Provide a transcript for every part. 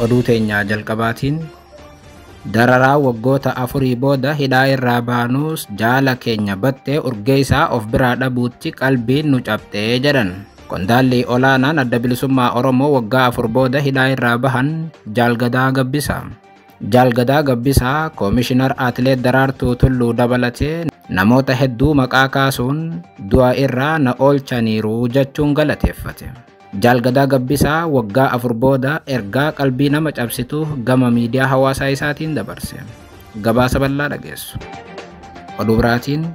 Oduu teenyaa jalqabaatiin dararaa waggoota 4 booda hidhaa irraa baanuus jaala keenya battee Urgeessaa of biraa dhabuutti qalbiin nu cabxee jedhan. Qondaalli olaanaan adda bilisummaa Oromoo waggaa 4 booda hidhaa irraa bahan Jaal Gadaa Gabbisaa. Jaal Gadaa Gabbisaa Koomishinar Atileet Daraartuu Tulluu dabalatee namoota hedduu maqaa kaasuun du'a irraa na oolchaniiru jechuun galateeffate. Jaal Gadaa Gabbisaa waggaa 4 booda ergaa qalbii nama cabsitu gama miidiyaa hawaasaa isaatiin dabarse. Gabaasa bal'aa dhageessu. Oduu biraatiin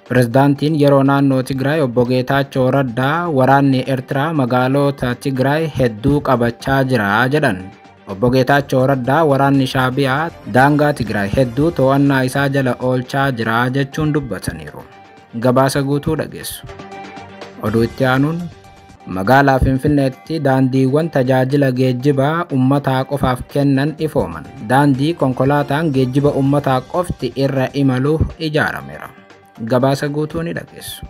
Pirezidaantiin yeroo naannoo Tigraay obbo Geetaachoo Raddaa waraanni Eertiraa magaalota Tigraay hedduu qabachaa jira jedhan. Obbo Geetaachoo Raddaa waraanni Shaabiyaa daangaa Tigraay hedduu to'annaa isaa jala oolchaa jira jechuun dubbataniiru. Gabaasa guutuu dhageessu. Oduu itti aanuun magaalaa Finfinneetti daandiiwwan tajaajila geejjibaa uummataa qofaaf kennan ifooman. Daandii konkolaataan geejjiba uummataa qofti irra imalu ijaarameera. Gabaasa guutuu ni dhageessu.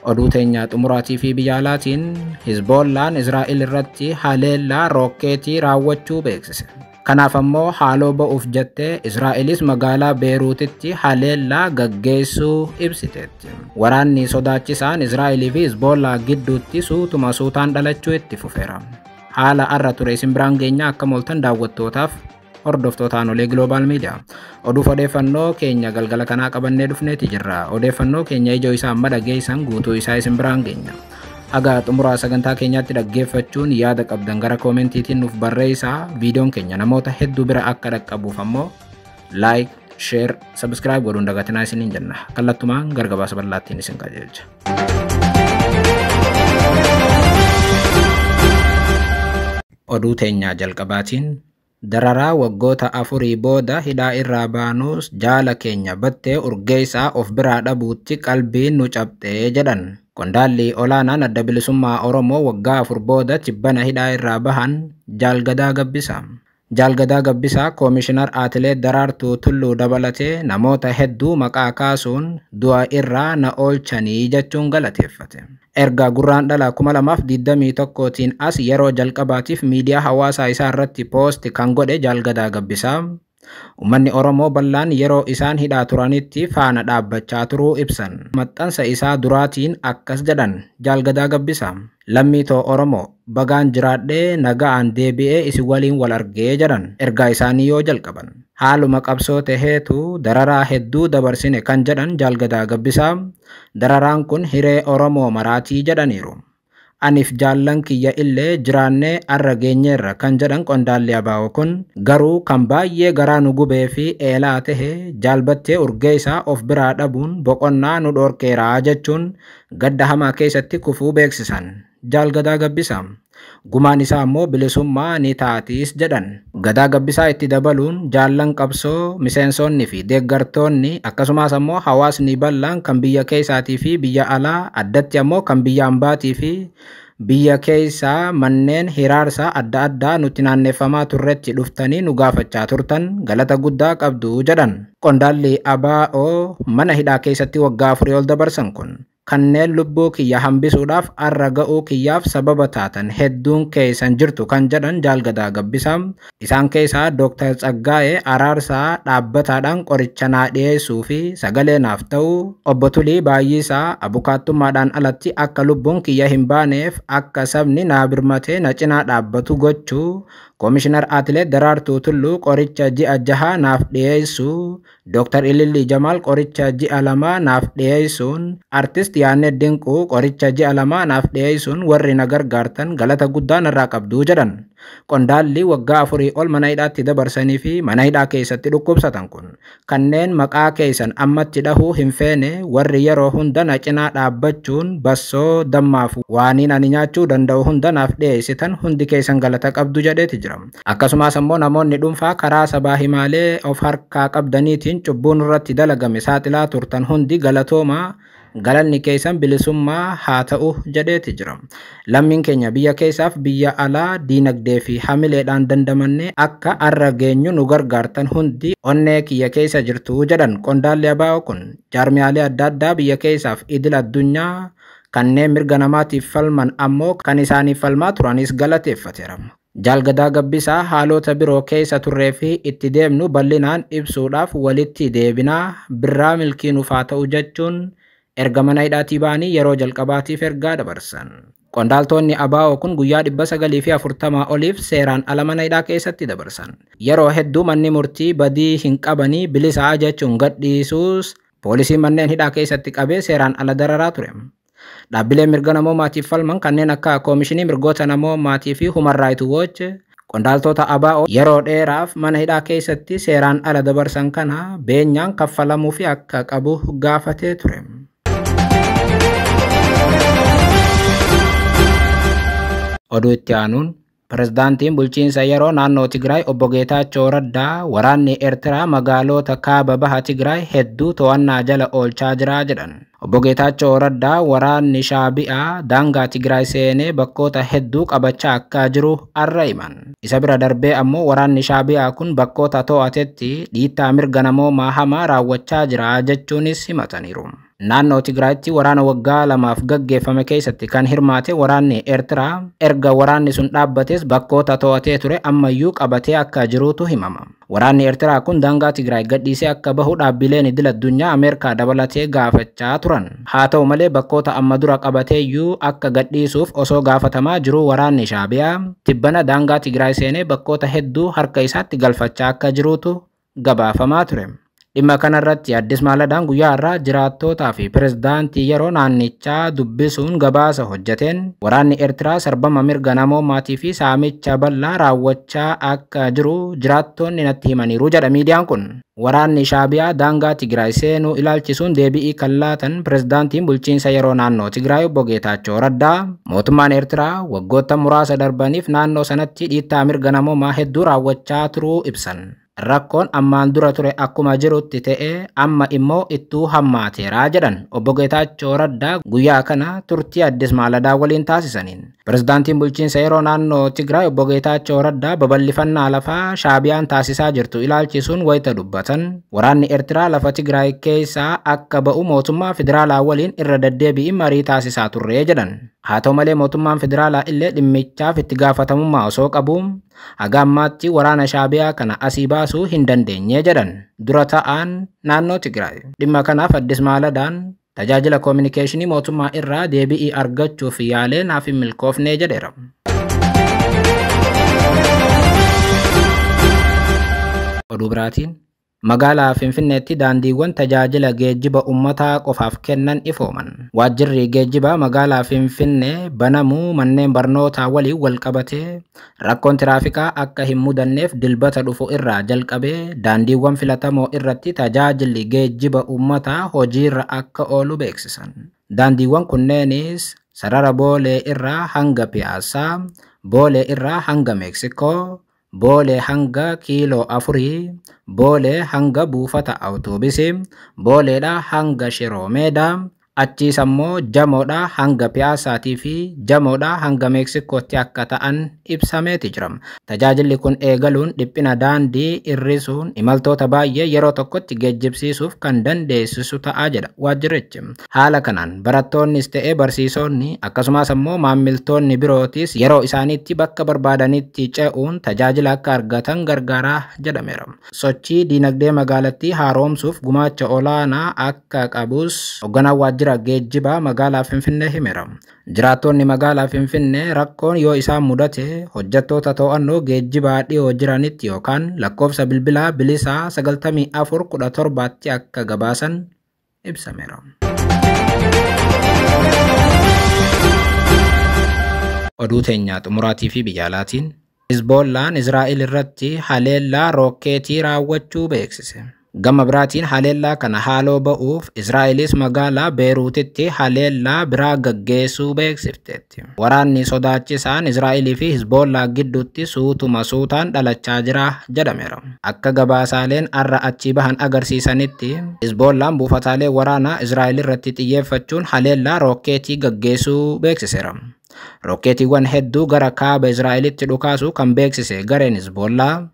Oduu teenyaa xumuraatii fi biyya alaatiin Hizboollaan Israa'el irratti haleellaa rookeetii raawwachuu beeksise. Kanaaf ammoo haaloo ba'uuf jettee Israa'elis magaalaa Beeruutitti haleellaa gaggeessuu ibsiteetti. Waraanni sodaachisaan Israa'elii fi Hizboollaa gidduutti suutuma suutaan dhalachuu itti fufeera. Haala arra ture isin biraan geenyaa akka mooltan daawwattootaaf hordoftootaan olee Global Media. Oduuf odeeffannoo keenya galgala kanaa qabannee dhufneeti jirra. Odeeffannoo keenya ijoo isaa amma dhageessan guutuu isaa isin biraan geenya. Haga xumuraa sagantaa keenyaatti dhaggeeffachuun yaada qabdan gara koomentiitiin nuuf barreessaa. Viidiyoon keenya namoota hedduu bira akka dhaqqabuuf ammoo like, share, subscribe godhuun dagatinaa isiniin jenna. Kallattumaan gara gabaasa bal'aattiin isin qajeelcha. Oduu teenyaa jalqabaatiin dararaa waggoota 4 booda hidhaa irraa baanuus jaala keenya battee Urgeessaa of biraa dhabuutti qalbiin nu cabxee jedhan. Qondaalli olaanaan adda bilisummaa Oromoo waggaa 4 booda tibbana hidhaa irraa bahan Jaal Gadaa Gabbisaa. Jaal Gadaa Gabbisaa Koomishinar Atileet Daraartuu Tulluu dabalatee namoota hedduu maqaa kaasuun du'a irraa na oolchanii jechuun galateeffate. Erga gurraan dhala 2021tiin as yeroo jalqabaatiif miidiyaa hawaasaa isaa irratti poost kan godhe Jaal Gadaa Gabbisaa uummanni Oromoo bal'aan yeroo isaan hidhaa turanitti faana dhaabbachaa turuu ibsan. Maxxansa isaa duraatiin akkas jedhan Jaal Gadaa Gabbisaa. Lammii too Oromoo bagaan jiraadhee nagaan deebi'ee isin waliin wal argee jedhan ergaa isaanii yoo jalqaban. Haaluma qabsoo taheetu dararaa hedduu dabarsine kan jedhan Jaal Gadaa Gabbisaa dararaan kun hiree Oromoo maraatii jedhaniiru. Aniif jaallan kiyya illee jiraannee arra geenyeerra kan jedhan qondaalli abaa'oo kun garuu kan baay'ee garaa nu gubee fi eelaa tahe jaalbattee Urgeessaa of biraa dhabuun boqonnaa nu dhorkeeraa jechuun gadda hamaa keessatti kufuu beeksisan. Jaal Gadaa Gabbisaa gumaan isaa ammoo bilisummaa ni taatiis jedhan. Gadaa Gabbisaa itti dabaluun jaallan qabsoo miseensonni fi deeggartoonni akkasumas ammoo hawaasni bal'aan kan biyya keessaatii fi biyya alaa addatti ammoo kan biyya ambaatii fi biyya keessaa manneen hiraarsaa adda addaa nutti naanneeffamaa turretti dhuftanii nu gaafachaa turtan galata guddaa qabdu jedhan. Qondaalli ABO mana hidhaa keessatti waggaa 4 ol dabarsan kun kanneen lubbuu kiyya hambisuudhaaf arra ga'uu kiyyaaf sababa taatan hedduun keessan jirtu kan jedhan Jaal Gadaa Gabbisaa isaan keessaa Dr. Tsaggaa'ee Araarsaa dhaabbataadhaan qoricha naa dhiyeessuu fi sagalee naaf ta'uu, obbo Tulii Baay'isaa abukaattummaadhaan alatti akka lubbuun kiyya hin baaneef akka sabni naa birmatee na cinaa dhaabbatu gochuu, Koomishinar Atileet Daraartuu Tulluu qoricha ji'a 6 naaf dhiyeessuu, Dr. Ilillii Jamaal qoricha ji'a 2 naaf dhiyeessuun, Artist Yaannet Dinquu qoricha ji'a 2 naaf dhiyeessuun warri na gargaartan galata guddaa narraa qabduu jedhan. Qondaalli waggaa 4 ol mana hidhaatti dabarsanii fi mana hidhaa keessatti dhukkubsatan kun kanneen maqaa keessan ammatti dhahuu hin feene warri yeroo hunda na cinaa dhaabbachuun bassoo dammaaf waaniin ani nyaachuu danda'u hunda naaf dhiyeessitan hundi keessan galata qabdu jedheeti jira. Akkasumas ammoo namoonni dhuunfaa karaa sabaa himaalee of harkaa qabdaniitiin cubbuun irratti dalagame saaxilaa turtan hundi galatoomaa galanni keessan bilisummaa haa ta'u jedheeti jira. Lammiin keenya biyya keessaaf biyya alaa diinagdee fi hamileedhaan dandamanne akka arra geenyu nu gargaartan hundi onnee kiyya keessa jirtu jedhan qondaalli ABO kun jaarmiyaalee adda addaa biyya keessaaf idil addunyaa kanneen mirga namaatiif falman ammoo kan isaaniif falmaa turanis galateeffateera. Jaal Gadaa Gabbisaa haalota biroo keessa turree fi itti deemnu bal'inaan ibsuudhaaf walitti deebinaa birraa milkii nuuf haa ta'u jechuun erga mana hidhaatii ba'anii yeroo jalqabaatiif ergaa dabarsan. Qondaaltonni ABO kun guyyaa 940 oliif seeraan ala mana hidhaa keessatti dabarsan. Yeroo hedduu manni murtii badii hin qabanii bilisaa jechuun gadhiisuus poolisiin manneen hidhaa keessatti qabee seeraan ala dararaa ture. Dhaabbileen mirga namoomaatiif falman kanneen akka Koomishinii Mirgoota Namoomaatii fi Human Rights Watch qondaaltota ABO yeroo dheeraaf mana hidhaa keessatti seeraan ala dabarsan kana beenyaan kaffalamuufi akka qabu gaafatee ture. Oduu itti aanuun Pireezidaantiin bulchiinsa yeroo naannoo Tigraay obbo Geetaachoo Raddaa waraanni Eertiraa magaalota kaaba baha Tigraay hedduu to'annaa jala oolchaa jira jedhan. Obbo Geetaachoo Raddaa waraanni Shaabi'aa daangaa Tigraay seenee bakkoota hedduu qabachaa akka jiru arra himan. Isa bira darbee ammoo waraanni Shaabi'aa kun bakkoota to'atetti dhiittaa mirga namoomaa hamaa raawwachaa jira jechuunis himataniiru. Naannoo Tigraayitti waraana waggaa 2 gaggeeffame keessatti kan hirmaate waraanni Eertiraa erga waraanni sun dhaabbates bakkoota to'atee ture ammayyuu qabatee akka jirutu himama. Waraanni Eertiraa kun daangaa Tigraay gadhiisee akka bahu dhaabbileen idil addunyaa Ameerikaa dabalatee gaafachaa turan. Haa ta'u malee bakkoota amma dura qabateeyyuu akka gadhiisuuf osoo gaafatamaa jiru waraanni Shaabiyaa tibbana daangaa Tigraay seenee bakkoota hedduu harka isaatti galfachaa akka jirutu gabaafamaa ture. Dhimma kanarratti Addis Maaladaan guyyaa har'aa jiraattootaa fi pireezidaantii yeroo naannichaa dubbisuun gabaasa hojjeteen waraanni Eertiraa sarbama mirga namoomaatii fi saamicha bal'aa raawwachaa akka jiru jiraattonni natti himaniiru jedha miidiyaan kun. Waraanni Shaabiyaa daangaa Tigraay seenuu ilaalchisuun deebi'ii kan laatan pireezidaantiin bulchiinsa yeroo naannoo Tigraay obbo Geetaachoo Raddaa mootummaan Eertiraa waggoota muraasa darbaniif naannoo sanatti dhiittaa mirga namoomaa hedduu raawwachaa turuu ibsan. Rakkoon ammaan dura ture akkuma jirutti ta'ee amma immoo ittuu hammaateera jedhan obbo Geetaachoo Raddaa guyyaa kana turtii Addis Maaladaa waliin taasisaniin. Pireezidaantiin bulchiinsa yeroo naannoo Tigraay obbo Geetaachoo Raddaa babal'ifannaa lafaa Shaabiyaan taasisaa jirtu ilaalchisuun wayita dubbatan waraanni Eertiraa lafa Tigraay keessaa akka ba'u mootummaa federaalaa waliin irra deddeebi'in marii taasisaa turre jedhan. Haa ta'u malee mootummaan federaalaa illee dhimmichaaf itti gaafatamummaa osoo qabu haga ammaatti waraana Shaabiyaa kana asii baasuu hin dandeenye jedhan dura ta'an naannoo Tigraay. Dhimma kanaaf Addis Maaladaan tajaajila koominikeeshinii mootummaa irraa deebi'ii argachuuf yaalee naaf hin milkoofne jedheera. Oduu biraatiin magaalaa Finfinneetti daandiiwwan tajaajila geejjiba uummataa qofaaf kennan ifooman. Waajjirri geejjibaa magaalaa Finfinnee banamuu manneen barnootaa waliin wal qabatee rakkoon tiraafikaa akka hin mudanneef dilbata dhufu irraa jalqabee daandiiwwan filatamoo irratti tajaajilli geejjiba uummataa hojiirra akka oolu beeksisan. Daandiiwwan kunneenis sarara Boolee irraa hanga Piyaasaa, Boolee irraa hanga Meeksikoo, Boolee hanga kiiloo 4, Boolee hanga buufata awutoobisii, Booleedhaa hanga Shiroomeedaa, achiis ammoo Jamoodhaa hanga Piyaasaatii fi Jamoodhaa hanga Meeksikootti akka ta'an ibsameeti jira. Tajaajilli kun eegaluun dhiphina daandii hir'isuun imaltoota baay'ee yeroo tokkotti geejjibsiisuuf kan dandeessisu ta'a jedha waajjirichi. Haala kanaan barattoonnis ta'ee barsiisonni akkasumas ammoo maammiltoonni birootis yeroo isaaniitti bakka barbaadanitti ce'uun tajaajila akka argatan gargaaraa jedhameera. Sochii diinagdee magaalattii haaromsuuf gumaacha olaanaa akka qabus hoogganaan waajjira geejjibaa magaalaa Finfinnee himeera. Jiraattonni magaalaa Finfinnee rakkoon yoo isaan mudate hojjettoota to'annoo geejjibaa dhiyoo jiranitti yookaan lakkoofsa bilbilaa bilisaa 9417 akka gabaasan ibsameera. Oduu teenyaa xumuraatii fi biyya alaatiin Hizboollaan Israa'el irratti haleellaa rookeetii raawwachuu beeksise. Gama biraatiin haleellaa kana haaloo ba'uuf Israa'elis magaalaa Beeruutitti haleellaa biraa gaggeessuu beeksifteetti. Waraanni sodaachisaan Israa'elii fi Hizboollaa gidduutti suutuma suutaan dhalachaa jira jedhameera. Akka gabaasaaleen arra achii bahan agarsiisanitti Hizboollaan buufataalee waraanaa Israa'el irratti xiyyeeffachuun haleellaa rookeetii gaggeessuu beeksiseera. Rookeetiiwwan hedduu gara kaaba Israa'elitti dhukaasuu kan beeksise gareen Hizboollaa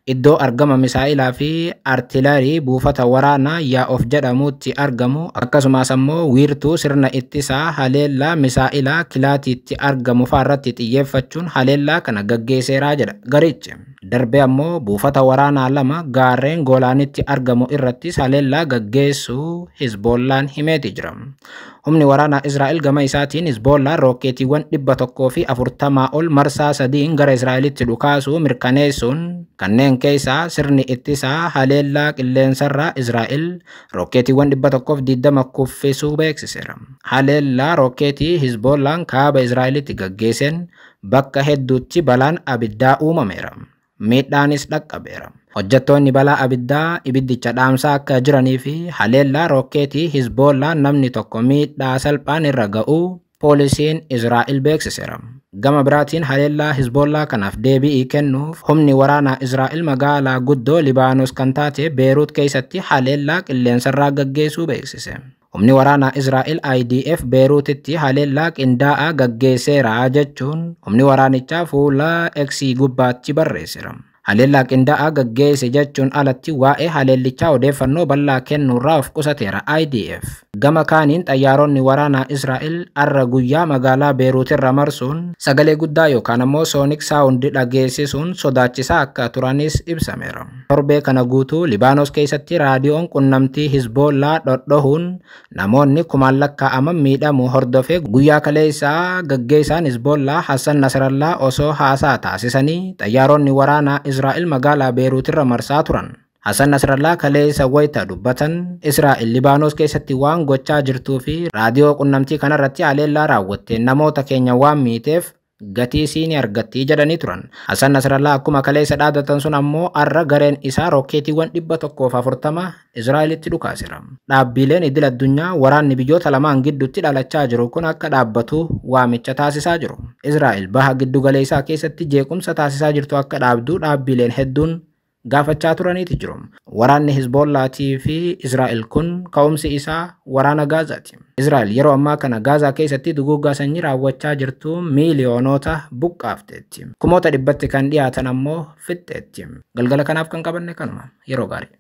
Iddoo argama misaa'ilaa fi artilarii buufata waraanaa Yaa'oof jedhamutti argamu, akkasumas ammoo wiirtuu sirna ittisaa haleellaa misaa'ilaa Kilaatiitti argamu fa'aarratti xiyyeeffachuun haleellaa kana gaggeesseeraa jedha garichi. Darbee ammoo buufata waraanaa 2 gaarreen Goolaanitti argamu irrattis haleellaa gaggeessuu Hizboollaan himeeti jira. Humni waraanaa Israa'el gama isaatiin Hizboollaan rookeetiiwwan 140 ol marsaa 3 gara Israa'elitti dhukaasuu mirkaneessuun kanneen keessaa sirni ittisaa haleellaa qilleensarraa Israa'el rookeetiiwwan 120 kuffisuu beeksiseera. Haleellaa rookeetii Hizboollaan kaaba Israa'elitti gaggeesseen bakka hedduutti balaan abiddaa uumameera. Miidhaanis dhaqqabeera. Hojjettoonni balaa abiddaa ibiddicha dhaamsaa akka jiranii fi haleellaa rookeetii Hizboollaan namni tokko miidhaa salphaan irra ga'uu poolisiin Israa'el beeksiseera. Gama biraatiin haleellaa Hizbollaa kanaaf deebii kennuuf humni waraanaa Israa'el magaalaa guddoo Libaanos kan taate Beeruut keessatti haleellaa qilleensarraa gaggeessuu beeksise. Humni waraanaa Israa'el IDF Beeruutitti haleellaa qindaa'aa gaggeesseera jechuun humni waraanichaa fuula X gubbaatti barreesseera. Haleellaa qindaa'aa gaggeesse jechuun alatti waa'ee haleellichaa odeeffannoo bal'aa kennuurraa of qusateera IDF. Gama kaaniin xayyaaronni waraanaa Israa'el arra guyyaa magaalaa Beeruutirra marsuun sagalee guddaa yookaan ammoo soonik saawundi dhageessisuun sodaachisaa akka turanis ibsameera. Torbee kana guutuu Libaanos keessatti raadiyoon qunnamtii Hizboollaa dhodhohuun namoonni kumaan lakkaa'aman miidhamuu hordofee guyyaa kaleessaa gaggeessaan Hizboollaa Hassan Nasrallaa osoo haasaa taasisanii xayyaaronni waraanaa Israa'el magaalaa Beeruutirra marsaa turan. Hassan Nasrallaa kaleessa wayita dubbatan Israa'el Libaanos keessatti waan gochaa jirtuu fi raadiyoo qunnamtii kanarratti haleellaa raawwatte namoota keenya waan miiteef gatii siinii argatti jedhanii turan. Hassan Nasrallaa akkuma kaleessa dhaadatan sun ammoo arra gareen isaa rookeetiiwwan 140 Israa'elitti dhukaaseera. Dhaabbileen idil addunyaa waraanni biyyoota lamaan gidduutti dhalachaa jiru kun akka dhaabbatu waamicha taasisaa jiru. Israa'el baha giddugaleessaa keessatti jeequmsa taasisaa jirtu akka dhaabdu dhaabbileen hedduun gaafachaa turaniiti jiru. Waraanni Hizbollaatii fi Israa'el kun ka'umsi isaa waraana Gaazaati. Israa'el yeroo ammaa kana Gaazaa keessatti duguuggaa sanyii raawwachaa jirtu miiliyoonota buqqaafteetti. Kumoota dhibbatti kan dhiyaatan ammoo fixxeetti. Galgala kanaaf kan qabanne kanuma. Yeroo gaarii.